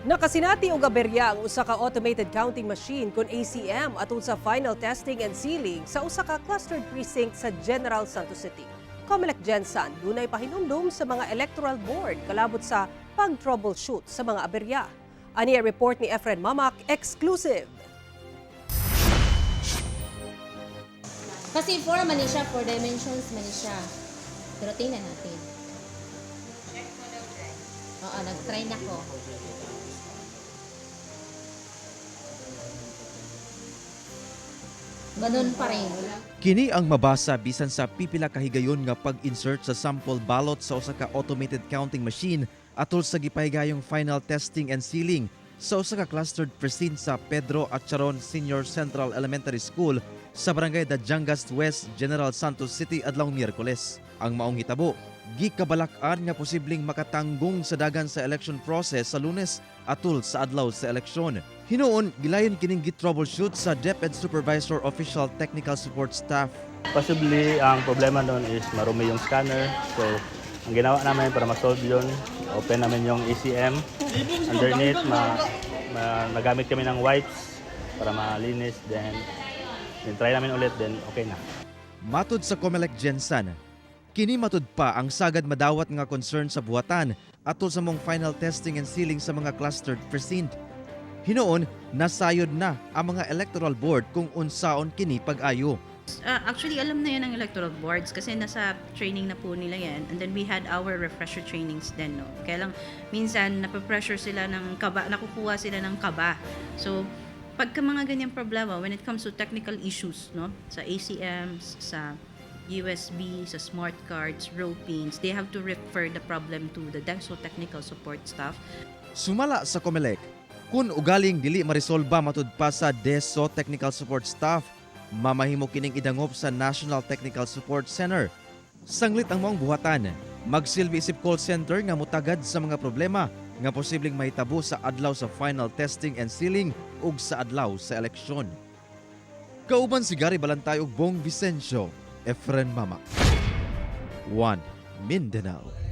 Nakasinati og aberya ang usa ka automated counting machine kon ACM atol sa final testing and sealing sa usa ka clustered precinct sa General Santos City. COMELEC GenSan dunay pahinumdum sa mga electoral board kalabot sa pag-troubleshoot sa mga aberya. Ani ang report ni Efren Mamac, exclusive. Kasi 4 man ni siya, 4 dimensions man ni siya. Pero tingnan natin. Oo, nag-try na ko. Ganun pa rin. Kini ang mabasa bisan sa pipila ka higayon nga pag-insert sa sample ballot sa usa ka automated counting machine atol sa gipahigayong final testing and sealing sa usa ka clustered precinct sa Pedro Acharon Senior Central Elementary School sa Barangay Dadiangas West, General Santos City adlaw Miyerkules. Ang maong hitabo, gikabalak-an nga posibleng makatanggong sa dagan sa election process sa Lunes atol sa adlaw sa eleksyon. Hinuon, gilayon kining gi-troubleshoot sa DepEd Supervisor Official Technical Support Staff. Possibly, ang problema doon is marumi yung scanner. So, ang ginawa namin para ma-solve yun, open namin yung ECM. Underneath, nagamit kami ng wipes para malinis. Then try namin ulit, then okay na. Matud sa COMELEC GenSan, kini matud pa ang sagad madawat nga concern sa buhatan atol sa mong final testing and sealing sa mga clustered precinct. Hinuon, nasayod na ang mga electoral board kung unsaon kini pag-ayo. Actually, alam na yun ng electoral boards kasi nasa training na po nila yan. And then we had our refresher trainings din, no? Kaya lang, minsan, napapressure sila ng kaba, nakukuha sila ng kaba. So, pagka mga ganyang problema, when it comes to technical issues, no? Sa ACMs, sa USB, sa smart cards, row pins, they have to refer the problem to the DESO technical support staff. Sumala sa COMELEC, kung ugaling dili maresolba matud pa sa DESO Technical Support Staff, mamahimo kining idangop sa National Technical Support Center. Sanglit ang maong buhatan, magsilbi isip call center nga mutagad sa mga problema nga posibleng mahitabo sa adlaw sa final testing and sealing ug sa adlaw sa eleksyon. Kauban si Gary Balantay ug Bong Vicencio, Efren Mama. 1 Mindanao.